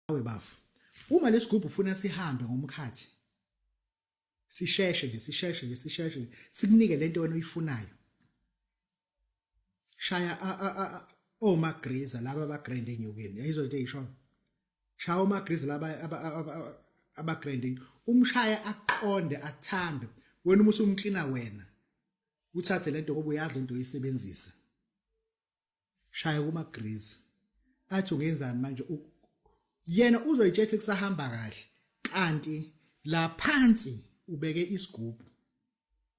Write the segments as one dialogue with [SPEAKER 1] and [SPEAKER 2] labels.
[SPEAKER 1] Awe bafo. Uma lesigubhu ufuna sihambe ngomkhathi sisheshe nje sisheshe nje sisheshe nje sikunike lento wena oyifunayo. Shaya omagriza laba abagrand enyokeni. Yayizwa into eyishoyo. Shaya omagriza laba abagrand umshaya aqonde athambe wena uma usumklina wena uthathe lento ngoba uyazi lento uyisebenzisa. Shaya kuma grease. Athi ungenzani manje yena uzoyitshethe kusahamba kahle kanti la phansi ubeke isigubhu.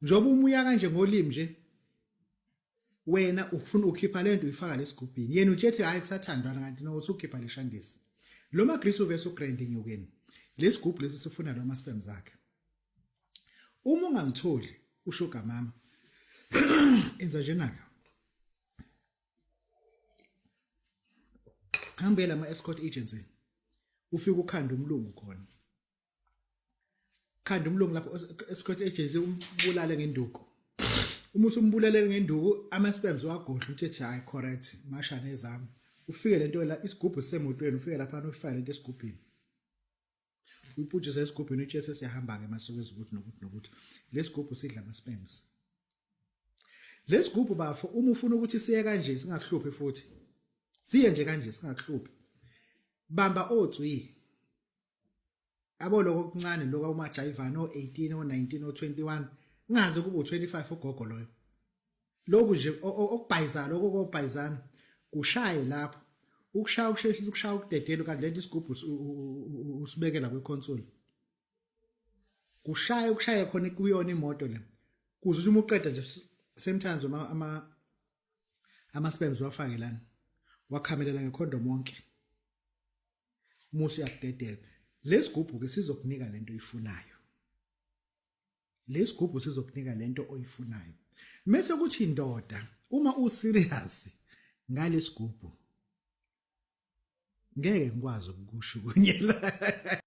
[SPEAKER 1] Njengoba umuya kanje ngolimi nje wena ufuna ukhipha lento uyifaka lesigubhini yena utshethi hayi kusathandwana kanti no usukhipha leshandisi lo magrisi uvese ugrand enyokeni lesigubhu lesi sifuna lo ma sperms akhe uma ungamtholi ushuga mama enza njenaka hambela ama escort agency ufike ukhanda umlungu khona khanda umlungu lapho escort agency umbulale ngenduku uma usumbulele ngenduku ama sperms wagodla uthi hayi correct masha nezami ufike lento la isigubhu semotweni ufike lapha uyifake lento esigubhini uyiputshise esigubhini utshe sesiyahamba-ke masuke ukuthi nokuthi nokuthi lesigubhu sidla ama-sperms lesigubhu bafo uma ufuna ukuthi siye kanje singakuhluphi futhi siye nje kanje singakuhluphi bamba otswi yabo lokho okuncane lokho umajayivana o-18 o-19 o-21 ngaze kube u-25 ugogo loyo lokhu nje okubhayizana lokho kobhayizana kushaye lapho ukushaya ukusheshisa ukushaya ukudedela kanti lento isigubhu usibekela kwiconsole kushaya ukushaye khona kuyona imoto le kuze ukuthi uma uqeda nje same times ama ama ama sperms wafake lana wakhamelela ngecondom wonke musi uyakudedela lesigubhu ke sizokunika lento oyifunayo Lesigubhu sizokunika lento oyifunayo. Mese kuthi indoda uma u serious ngalesigubhu ngeke ngikwazi ukukusho kunyela.